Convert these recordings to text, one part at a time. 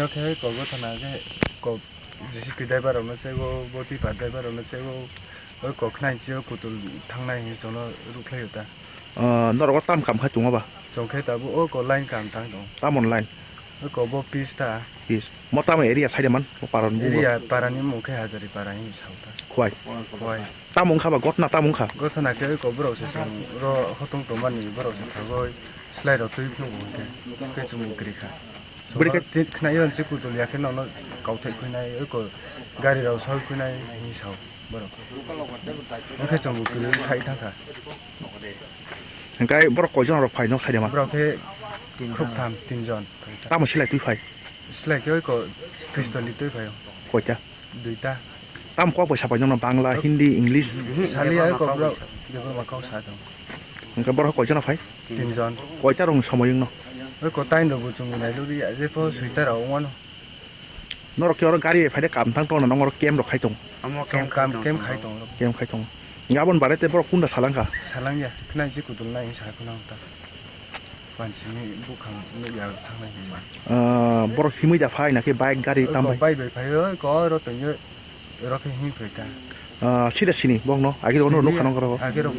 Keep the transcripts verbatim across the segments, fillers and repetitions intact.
Khe kok gotha na khe kok J C P driver rokno chego, bo tipa driver rokno chego, oi kok khnai chio kutul thangnai hinwi chwngno rukhlaio ta. Ah, norok o tam kam khai tongo ba? Chwng khe tabuk o ko line kam tang tongo. Tamon line? O ko bo pis ta. Pis. Mo tamo area side man? Mo paran bugo? Area parani mung khe Hazari para hinwi sao ta. Khwai? Khwai. Tamo wngkha ba gotna tamo wngkha? Gotna khe o ko borok se chwng ro hotong tongmani borok se thagoi slai rok twi phunuk bo hwnkhe tei chwng bo kwrwi kha. Bwrwi khe Tin khna yon si kutul ya khe nono kauthai khuinai o ko gari rok soi khuinai hinwi sao. Borok. Wngkhe chwngbo kwrwi khai thangkha. Hingkai borok koijon rok phai nok saidema? Borok khe khub tham, tinjon. Tamo silai twi phai? Silai khe oiko pistol ni twi phaio. Koita? Duita. Tamo kok bai sapai nokno Bangla, Hindi, English? Sali oiko borok Debbarma kok sa tong. Hingke borok koijon phai? Tinjon. Koita rokni somoi wngno? Oiko tain rokbo chwngbo nai luri ya, jepho soita rok wngmano. Norok khe oro gari bai phaide kam thang tongna, norok kem rok khai tong. Omo kem kam, kem khai tong. Kem khai tong. Aboni bare te borok kunda salangkha? Salangya, khwnai se kutul nai sa khuna ta. Pansini bukhang nuk ya thangnai hinma. Ah, borok himui da phai na khe bike gari tam bai? Bike bai phai oi ko oro tongyo, oro khe him phai ta. Ah, sida sini bokno agi rono nuk khanong karo. Agi rok.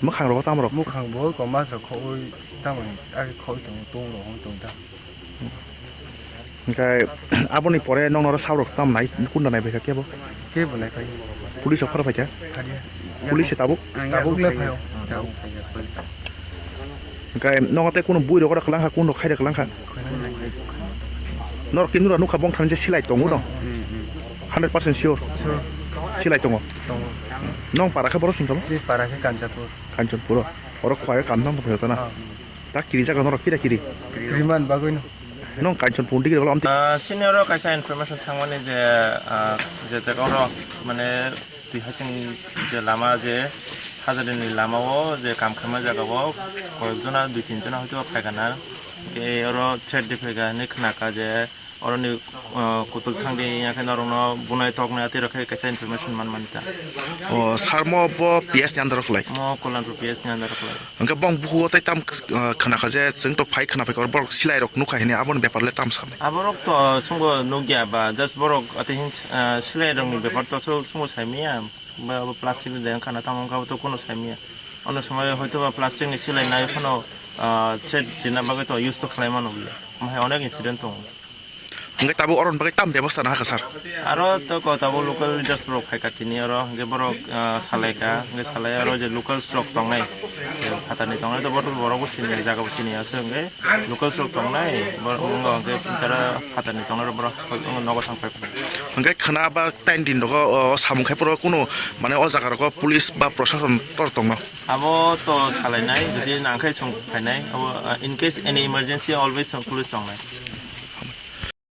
Mukhang rok tam rok. Mukhang bo ko mas rok khoi tam agi khoi tong tong rok hong tong ta. Hingke aboni pore nokno oro sabrok tam nai, kunda nai bai kha kebo? Kebo nai phai. Police rok pharo phai kha? Phai ya. Police se tabuk? Tabuk le phai o. Tabuk phai ya, phai. Hingke nogo tei kunu bui rok oro kwlang kha, kunu rok khai rok kwlang kha? Norok khe nura nukha bong thani je silai tongo no? Hundred percent sure? Sure. Silai tongo? Tongo. Nong para khe boro song tamo? Si para khe Kanchanpur. Kanchanpur o. Oro khwai kam tang tong phai ta na? Ah. Tak kiri jaga norok kira kiri? Kiriman bagwi no. Nong Kanchanpur digi rok amtwi. Ah, sini oro kaisa information thangmani je, ah, je jaga oro mane twi haching je lama je Hazari ni lama o je kam khaima jaga o koyek jona dui tin jona hoito phaikha na. Tei oro threat de phaikha hinwi khnakha je Oroni, uh, kutul thangdi, ya khe norokno bunai toknai atwi rok khe kaisa information man mani ta. O, sir mo bo P S ni under o kwlai? Mo Kollanpur P S ni under o kwlai. Hwnkhe bong bukugo tei tam, uh, khna kha je chwng to phai khna phai kha, borok silai rok nukha hini, aboni bepar le tam sanai? Aborok to chwngbo nukya ba, just borok atwi hin, uh, silai rokni bepar to chwng, chwngbo saimanya, ba abo plastic ni de wngkha na, tamo wngkha bo to kuno saimanya. Ono somoi hoito ba plastic ni silai nai phano, uh, threat rina bagwi to use to khlai mano bole. Omo hai onek incident tongo. Hingke tabuk oroni bagwi tam bebosta nahakha, sir? Aro to ko tabuk local leaders rok phaikha tini oro, hingke borok, ah, salaikha, hingke salai aro je locals rok tongnai, je phatarni tongnai to borok, borok bo sini, jaga bo sini aswk hingke locals rok tongnai, borok wngkha hingke tara phatarni tongnai rok borok nogo thang phai. Hingke khna ba tain din rogo, o, samung khai poro kunu mane o jaga rogo police ba prosason tor tongno? Abo to salainai, jodi nangkhe chwng phainai, abo, ah, in case any emergency always chwng police tongnai.